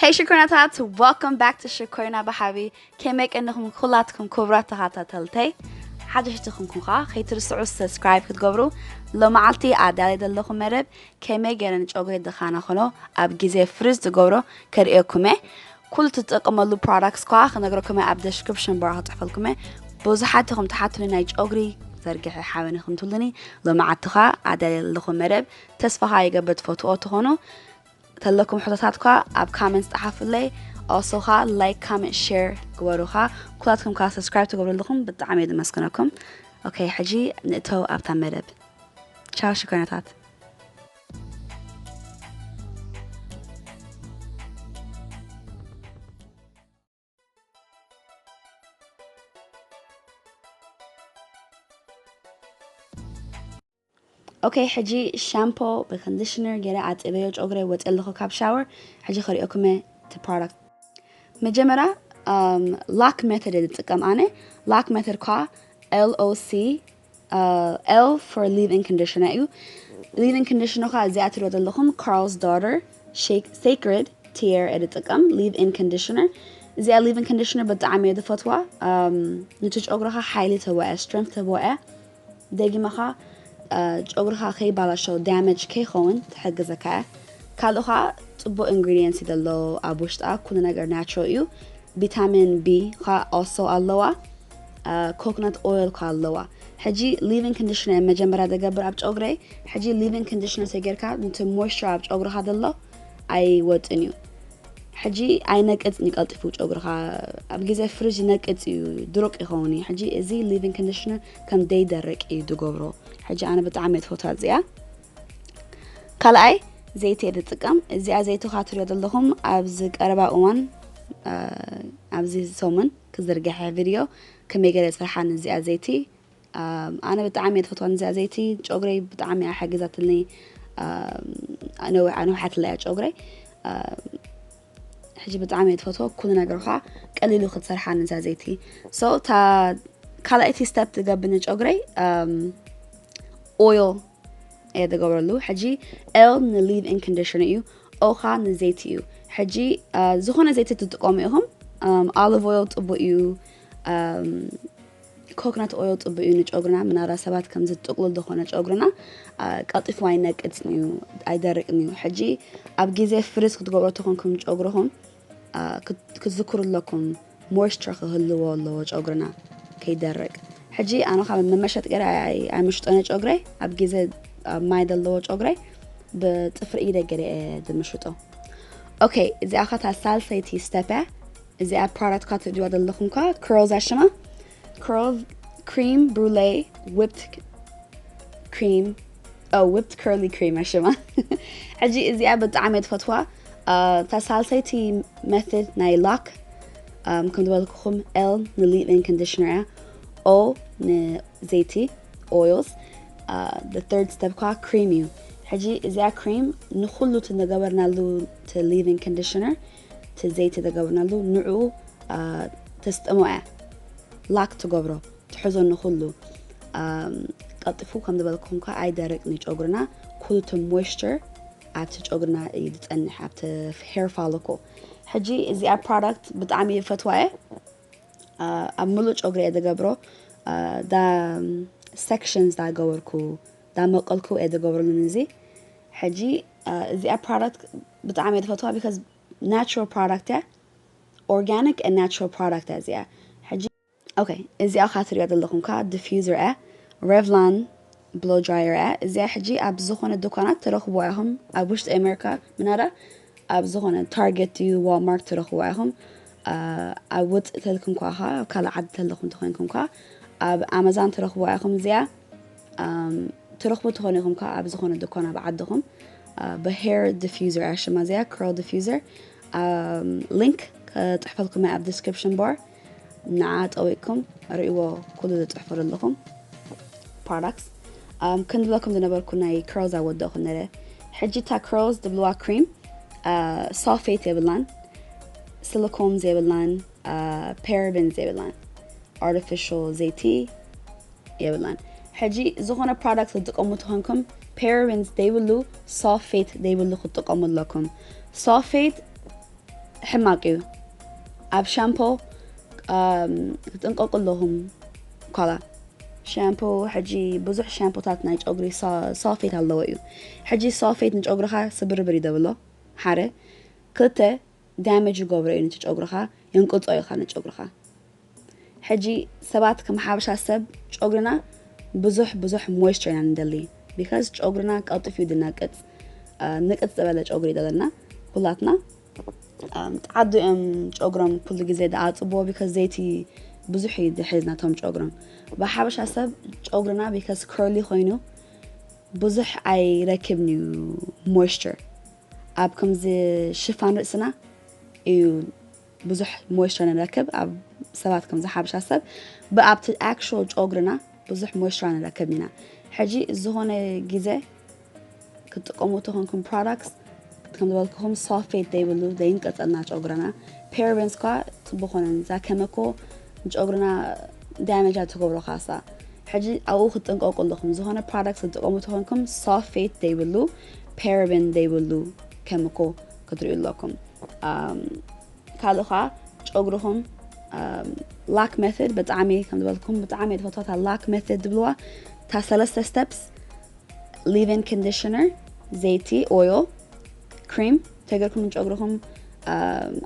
Hey ሽኮይናታት፣ welcome back to ሽኮይና ብሓቢ። ከመይ ቀኒኹም ኩላትኩም ክቡራት ተኸታተልተይ? ሓደሽቲ ኩንኩም ኸዓ ከይትርስዑ subscribe ክትገብሩ። ሎማዓልቲ ኣዳልየ ዘለኹ መደብ ከመይ ገይረ ንጨጉሪ ድኻና ኾኖ ኣብ ግዜ ፍሪዝ ዝገብሮ ከርእየኩም እየ። ኩሉ ትጥቀመሉ products ኳ ክነግረኩም እየ፣ ኣብ description bar ክጽሕፈልኩም እየ። ብዙሓት ኢኹም ትሓቱኒ ናይ ጨጉሪ ዘርግሐ ሓበን ኢኹም ትብሉኒ። ሎማዓልቲ ኸዓ ኣዳልየ ዘለኹ መደብ ተስፋ ኸዓ ይገብር ትፈትዎ ትኾኑ። ተለኩም ሕቶታት ኳ ኣብ comment ጸሓፉለይ። Also ኸዓ like፣ comment፣ share ግበሩ ኸዓ። ኩላትኩም ኸዓ subscribe ትገብሩ ኣለኹም ብጣዕሚ እየ ዝመስግነኩም። Okay፣ ሕጂ ንእተው ኣብታ መደብ። ቻው ሽኮይናታት። Okay፣ ሕጂ ሻምፖ ብኮንዲሽነር ገይረ ኣጽበዮ ጨጉረ ወጽየ ኣለኹ ካብ ሻወር። ሕጂ ከርእየኩም እየ እቲ product። መጀመርያ ሎክ ሜተድ እየ ዝጥቀም ኣነ። ሎክ ሜተድ ኳ L O C፣ L for leave-in conditioner እዩ። Leave-in conditioner ኳ እዚኣ ትሪኦ ዘለኹም Carl's Daughter Shake- Sacred Tear እየ ዝጥቀም፣ leave-in conditioner። እዚኣ leave-in conditioner ብጣዕሚ እየ ዝፈትዋ። ነቲ ጨጉርኻ ሓይሊ ትህቦ እያ፣ strength ትህቦ እያ። ደጊመኻ ጨጉርኻ ከይባላሸው፣ damage ከይኸውን ትሕግዘካ እያ። ካልእ ኸዓ ጽቡቕ ingredients እዩ ዘሎ ኣብ ውሽጣ፣ ኩሉ ነገር natural እዩ። ቪታሚን ቢ ኸዓ also ኣለዋ። Coconut oil ኸዓ ኣለዋ። ሕጂ leave-in conditioner እየ መጀመርያ ዝገብር ኣብ ጨጉረይ። ሕጂ leave-in conditioner ተጌርካ ነቲ moisture ኣብ ጨጉርኻ ዘሎ ኣይወጽን እዩ። ሕጂ ኣይነቅጽን እዩ ቀልጢፉ ጨጉርኻ። ኣብ ግዜ ፍሪዝ ይነቅጽ እዩ፣ ድሩቕ ይኸውን እዩ። ሕጂ እዚ leave-in conditioner ከም ዘይደርቅ እዩ ዝገብሮ። ሕጂ ኣነ ብጣዕሚ እየ ዝፈትዋ እዚኣ። ካልኣይ ዘይቲ እየ ዝጥቀም። እዚኣ ዘይቲ ኸዓ ትሪኦ ዘለኹም ኣብዚ ቀረባ እዋን፣ ኣብዚ ሰሙን ክዝርግሐ ቪድዮ ከመይ ገለ ይሰርሓን እዚኣ ዘይቲ። ኣነ ብጣዕሚ እየ ዝፈትዋ እዚኣ ዘይቲ፣ ጨጉረይ ብጣዕሚ እያ ሓጊዛትኒ። ነዊሓ ነዊሓትለያ ጨጉረይ። ሕጂ ብጣዕሚ እየ ዝፈትዎ፣ ኩሉ ነገር ኸዓ ቀሊሉ ክትሰርሓ ነዛ ዘይቲ። So እታ ካልኣይቲ step ዝገብር ንጨጉረይ oil እየ ዝገብረሉ። ሕጂ L ን leave-in conditioner እዩ፣ O ኸዓ ንዘይቲ እዩ። ሕጂ ዝኾነ ዘይቲ ትጥቀሙ ኢኹም። Olive oil ጽቡቅ እዩ። Coconut oil ጽቡቅ እዩ ንጨጉርና። ምናልባት ሰባት ከምዚ ጥቅሉል ዝኾነ ጨጉርና ቀልጢፉ ኣይነቅጽን እዩ፣ ኣይደርቅን እዩ። ሕጂ ኣብ ግዜ ፍሪዝ ክትገብሮ ተኾንኩም ጨጉርኹም ክትዝክሩ ኣለኩም፣ moisture ክህልዎ ኣለዎ ጨጉርና ከይደርቅ። ሕጂ ኣነ ካብ መመሸጥ ገይረ ኣይምሽጦነ ጨጉረይ፣ ኣብ ግዜ ማይ ዘለዎ ጨጉረይ ብጽፍሪ ኢደ ገይረ እየ ዝምሽጦ። Okay፣ እዚኣ ኸዓ ሳልሰይቲ step እያ። እዚኣ product ኳ ትሪእዋ ዘለኹም ኳ Curls እያ ሽማ። Curls cream brulee whipped cream፣ oh፣ whipped curly cream እያ ሽማ። ሕጂ እዚኣ ብጣዕሚ እየ ዝፈትዋ። እታ ሳልሰይቲ method ናይ ሎክ፣ ከም ዝበልኩኹም፣ L ን leave-in conditioner እያ፣ O ንዘይቲ፣ oils፣ the third step ኳ cream እዩ። ሕጂ እዚኣ cream ንኹሉ እቲ ዝገበርናሉ፣ እቲ leave-in conditioner፣ እቲ ዘይቲ ዝገበርናሉ ንዕኡ ተስጥሞ እያ፣ ላክ ትገብሮ፣ ትሕዞ ንኹሉ። ቀልጢፉ ከም ዝበልኩም ከ ኣይደርቅን እዩ ጨጉርና፣ ኩሉ እቲ moisture ኣብቲ ጨጉርና እዩ ዝጸንሕ፣ ኣብቲ hair follicle። ሕጂ እዚኣ product ብጣዕሚ እየ ዝፈትዋ እየ። ኣብ ምሉእ ጨጉሪ እየ ዝገብሮ። ዳ sections ዳ ገበርኩ፣ ዳ መቀልኩ እየ ዝገብረሉ ነዚ። ሕጂ እዚኣ product ብጣዕሚ እየ ዝፈትዋ because natural product እያ፣ organic and natural product እያ እዚኣ። ሕጂ okay፣ እዚኣ ኸዓ ትሪእዋ ዘለኹም ከኣ diffuser እያ፣ Revlon blow dryer እያ። እዚኣ ሕጂ ኣብ ዝኾነ ድኳናት ትረኽብዋ ኢኹም፣ ኣብ ውሽጢ ኣሜሪካ ምናዳ ኣብ ዝኾነ ታርጌት ድዩ ዋልማርት ትረኽብዋ ኢኹም። ኣብ ውፅእ ተልኩም ከኣ፣ ኣብ ካልእ ዓዲ ተለኹም ተኾይንኩም ከኣ ኣብ ኣማዛን ትረኽብዋ ኢኹም። እዚኣ ትረኽቡ ትኾኑ ኢኹም ከኣ ኣብ ዝኾነ ድኳን ኣብ ዓድኹም። ብ hair diffuser እያ ሽማ እዚኣ፣ curl diffuser። Link ከፅሕፈልኩም እየ ኣብ description bar። ንዓ ጠዊቅኩም ርእይዎ፣ ኩሉ ዝፅሕፎ ዘለኹም products። ከም ዝብለኩም ዝነበርኩ ናይ Curls ኣወደእኹ ነረ። ሕጂ እታ Curls ዝብልዋ cream sulfate የብላን፣ silicones የብላን፣ parabens የብላን፣ artificial ዘይቲ የብላን። ሕጂ ዝኾነ product ክትጥቀሙ ተኾንኩም parabens ዘይብሉ፣ sulfate ዘይብሉ ክትጥቀሙ ኣለኩም። Sulfate ሕማቅ እዩ። ኣብ ሻምፖ ክትጥንቀቁ ኣለኹም። ኳላ ሻምፖ ሕጂ ብዙሕ ሻምፖታት ናይ ጨጉሪ ሳልፌት ኣለዎ እዩ። ሕጂ ሳልፌት ንጨጉርኻ ስብርብር ይደብሎ ሓደ ክልተ ዳሜጅ ይገብሮ እዩ ነቲ ጨጉርኻ፣ የንቅጾ እዩ ነጨጉርኻ። ሕጂ ሰባት ከም ሓበሻ ሰብ ጨጉርና ብዙሕ ብዙሕ ሞይስቸር ኢና ንደሊ። ቢካዝ ጨጉርና ቀልጢፉ እዩ ዝነቅጽ። ንቅጽ ዝበለ ጨጉሪ ይደለና ኩላትና። ጻዓዱ እዮም ጨጉሮም ኩሉ ግዜ ዝኣጽብዎ ቢካዝ ዘይቲ ብዙሕ እዩ ዝሕዝ ናቶም ጨጉሮም። ብሓበሻ ሰብ ጨጉርና ቢካዝ ከርሊ ኮይኑ ብዙሕ ኣይረክብን እዩ ሞይስቸር። ኣብ ከምዚ ሽፋን ርእስና እዩ ብዙሕ ሞይስቸር ንረክብ ኣብ ሰባት ከምዚ ሓበሻ ሰብ። ብኣብቲ ኣክሽዋል ጨጉርና ብዙሕ ሞይስቸር ንረክብ ኢና። ሕጂ ዝኾነ ግዜ ክትጥቀሙ ተኾንኩም ፕሮዳክትስ ከም ዝበልኩኹም ሳልፌት ዘይብሉ ዘይንቀጸልና ጨጉርና። ፓራቤንስ ኳ ጽቡቅ ኮነን እዛ ከመኮ ንጨጉርና ዳሜጅ ትገብሮ ካሳ። ሕጂ ኣብኡ ክትጥንቀቁ ኣለኹም። ዝኾነ ፕሮዳክት ክትጥቀሙ ተኾንኩም ሳልፌት ዘይብሉ ፓራቤን ዘይብሉ ከመኮ ክትርእዩ ኣለኩም። ካልእ ኸዓ ጨጉርኹም ላክ ሜተድ ብጣዕሚ ከም ዝበልኩም ብጣዕሚ እየ ዝፈትዋ እታ ላክ ሜተድ ዝብልዋ። እታ ሰለስተ ስቴፕስ ሊቭ ኢን ኮንዲሽነር፣ ዘይቲ፣ ኦይል፣ ክሪም ተገርኩም ንጨጉርኹም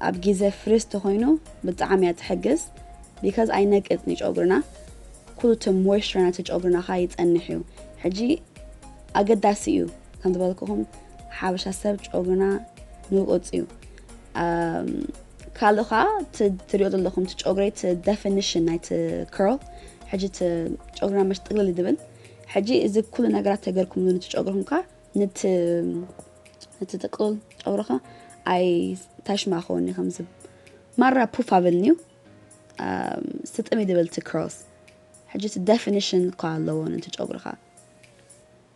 ኣብ ግዜ ፍሪዝ ተኾይኑ ብጣዕሚ እያ ትሕግዝ። ቢካዝ ኣይነቅጽን ጨጉርና ኩሉ እቲ ሞይስቸር ናይቲ ጨጉርና ኸዓ ይጸንሕ እዩ። ሕጂ ኣገዳሲ እዩ ከም ዝበልኩኹም ሓበሻ ሰብ ጨጉርና ንቁጽ እዩ። ካልእ ኸዓ ትሪኦ ዘለኹም እቲ ጨጉረይ እቲ ደፊኒሽን ናይቲ ከርል ሕጂ እቲ ጨጉርና መሽ ጥቅልል ይድብል። ሕጂ እዚ ኩሉ ነገራት ተገርኩም ነቲ ጨጉርኩም ካ ነቲ ነቲ ጥቅልል ጨጉርኻ ኣይ ታሽማ ከወኒ ከምዚ ማራ ፑፍ ኣብልኒ እዩ። ስጥሚ ድብል እቲ ከርልስ ሕጂ እቲ ደፊኒሽን እኳ ኣለዎ ነቲ ጨጉርኻ።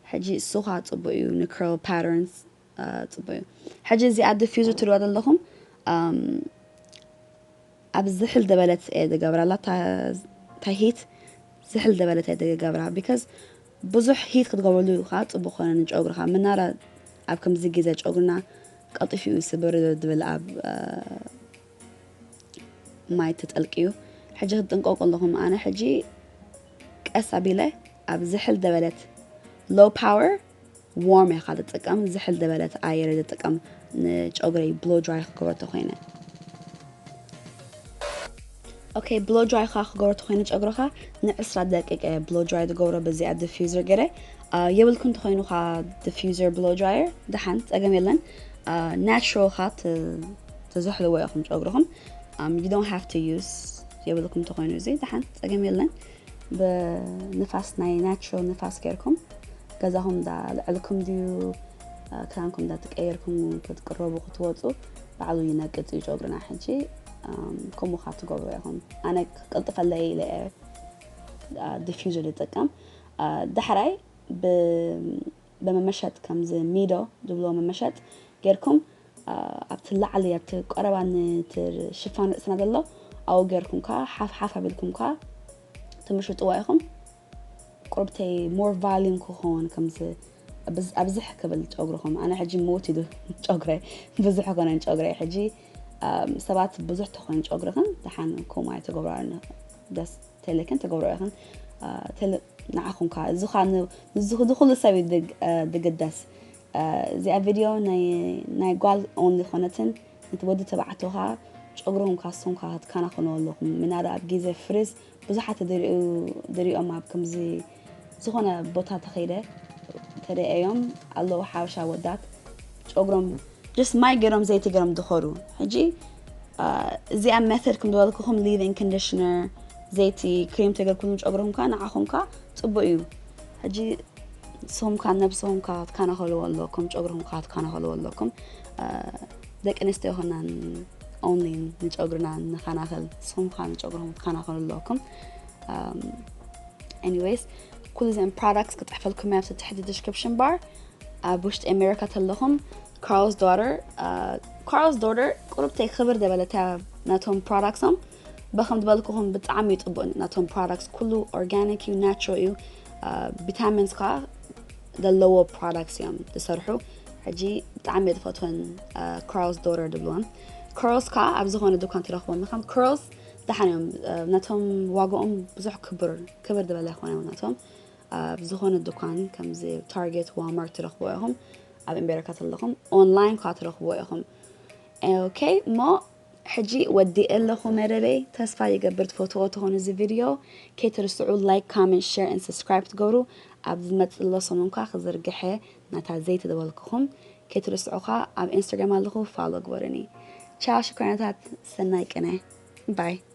ሕጂ እሱ ኸዓ ጽቡቅ እዩ ንክርል ፓተርንስ ጽቡቅ እዩ። ሕጂ እዚኣ ዲፊውዘር ትሪእዋ ዘለኹም ኣብ ዝሕል ደበለት እየ ዝገብራ ኣላ። እታ ሂት ዝሕል ደበለት እየ ዝገብራ ቢካዝ ብዙሕ ሂት ክትገብረሉ ከዓ ጽቡቅ ኮነ ንጨጉርኻ ምናረ ኣብ ከምዚ ግዜ ጨጉርና ቀልጢፉ እዩ ስብር ድብል ኣብ ማይ ተጠልቅዩ። ሕጂ ክትጥንቀቁ ኣለኹም። ኣነ ሕጂ ቀስ ኣቢለ ኣብ ዝሕል ደበለት ሎ ፓወር ዋርም እየ ዝጥቀም። ዝሕል ደበለት ኣየር እየ ዝጥቀም ንጨጉረይ ብሎ ድራይ ክገብሮ ተኮይነ። ኦኬ ብሎ ድራይ ካ ክገብሮ ተኮይነ ጨጉርኻ ንዕስራ ደቂቅ እየ ብሎ ድራይ ዝገብሮ በዚኣ ዲፊውዘር ገይረ። የብልኩም ተኮይኑ ካ ዲፊውዘር ብሎ ድራየር ደሓን ጸገም የለን። ናቹራል ካ ተዘሕልዎ ኢኹም ጨጉርኹም። You don't have to use የብልኩም ተኮይኑ እዚ ደሓን ጸገም የለን። ብንፋስ ናይ ናቹራል ንፋስ ገይርኩም ገዛኹም እንዳልዕልኩም ድዩ ክዳንኩም እንዳተቀየርኩም ክትቅረቡ ክትወፁ ባዕሉ ይነቅፅ እዩ ጨጉርና። ሕጂ ከምኡ ካብ ትገብሩ ኢኹም ኣነ ክቅልጥፈለይ ኢለ እየ ዲፊውዘር ዝጥቀም። ዳሕራይ ብመመሸጥ ከምዚ ሚዶ ዝብሎ መመሸጥ ገይርኩም ኣብቲ ላዕሊ ኣብቲ ቀረባ ነቲ ሽፋን ርእስና ዘሎ ኣብኡ ገይርኩም ከዓ ሓፍ ሓፍ ኣቢልኩም ከዓ ትምሽጥዋ ኢኹም። ቁርብተይ ሞር ቫሊዩም ክኸውን ከምዚ ኣብዝሕ ክብል ጨጉርኹም ኣነ ሕጂ ምውት ኢሉ ጨጉረይ ብዙሕ ኮነን ጨጉረይ ሕጂ ሰባት ብዙሕ ተኾይኑ ጨጉርኽን ደሓን ከምኡ ኣይተገብርኣን ደስ ተለክን ተገብርኦ ኢኽን ንዓኹም ከዓ እዚ ከዓ ንዚ ኩሉ ሰብ እዩ ዝግደስ። እዚኣ ቪድዮ ናይ ጓል ኦንሊ ኾነትን ነቲ ወዲ ተባዕትኻ ጨጉርኹም ካስኹም ከዓ ክትከናኸንዎ ኣለኹም ምናዳ ኣብ ግዜ ፍሪዝ ብዙሓት ዝሪኦም ኣብ ከምዚ ዝኾነ ቦታ ተኸይደ ተደአዮም ኣለዉ ሓበሻ ወዳት ጨጉሮም ጀስት ማይ ገይሮም ዘይቲ ገይሮም ዝኸዱ ሕጂ እዚኣ ሜተድ ከም ዝበልኩኹም ሊቪንግ ኮንዲሽነር ዘይቲ ክሬም ተገርኩሉም ጨጉርኹም ከዓ ንዓኹም ከዓ ፅቡቅ እዩ። ሕጂ ንስኹም ከዓ ነብስኹም ከዓ ትከናኸልዎ ኣለኩም ጨጉርኹም ከዓ ትከናኸልዎ ኣለኩም። ደቂ ኣንስትዮ ይኹናን ኦንሊ ንጨጉርና ንከናኸል ንስኹም ከዓ ንጨጉርኹም ትከናኸሉ ኣለኩም። Anyways ኩሉ እዚኦም ፕሮዳክትስ ክፅሕፈልኩም እየ ኣብቲ ትሕቲ ዲስክሪፕሽን ባር። ኣብ ውሽጢ ኣሜሪካ ተለኹም ካርልስ ዶተር ካርልስ ዶተር ቁርብተይ ክብር ደበለታ ናቶም ፕሮዳክትሶም በከም ዝበልኩኹም ብጣዕሚ እዩ ፅቡቅ ናቶም ፕሮዳክትስ ኩሉ ኦርጋኒክ እዩ ናቹራል እዩ። ቪታሚንስ ከዓ ዘለዎ ፕሮዳክትስ እዮም ዝሰርሑ። ሕጂ ብጣዕሚ እየ ዝፈትወን ካርልስ ዶተር ዝብልወን። Curls ከዓ ኣብ ዝኾነ ድኳን ትረኽቦም ኢኻ። Curls ደሓን እዮም፣ ነቶም ዋጋኦም ብዙሕ ክብር ክብር ዝበለ ይኾነ ናቶም። ኣብ ዝኾነ ድኳን ከምዚ Target፣ Walmart ትረኽቦ ኢኹም። ኣብ ኣሜሪካ ዘለኹም online ከዓ ትረኽቦ ኢኹም። Okay፣ እሞ ሕጂ ወዲእ ኣለኹ መደበይ። ተስፋ ይገብር ትፈትዎ ትኾኑ እዚ ቪድዮ። ከይትርስዑ like፣ comment፣ share and subscribe ትገብሩ። ኣብ ዝመፅእ ዘሎ ሰሙን ከዓ ክዝርግሐ ነታ ዘይተደወልኩኹም። ከይትርስዑ ከዓ ኣብ ኢንስታግራም ኣለኹ፣ follow ግበሩኒ። ቻው ሽኮሪናታት፣ ሰናይ ቅነ። Bye።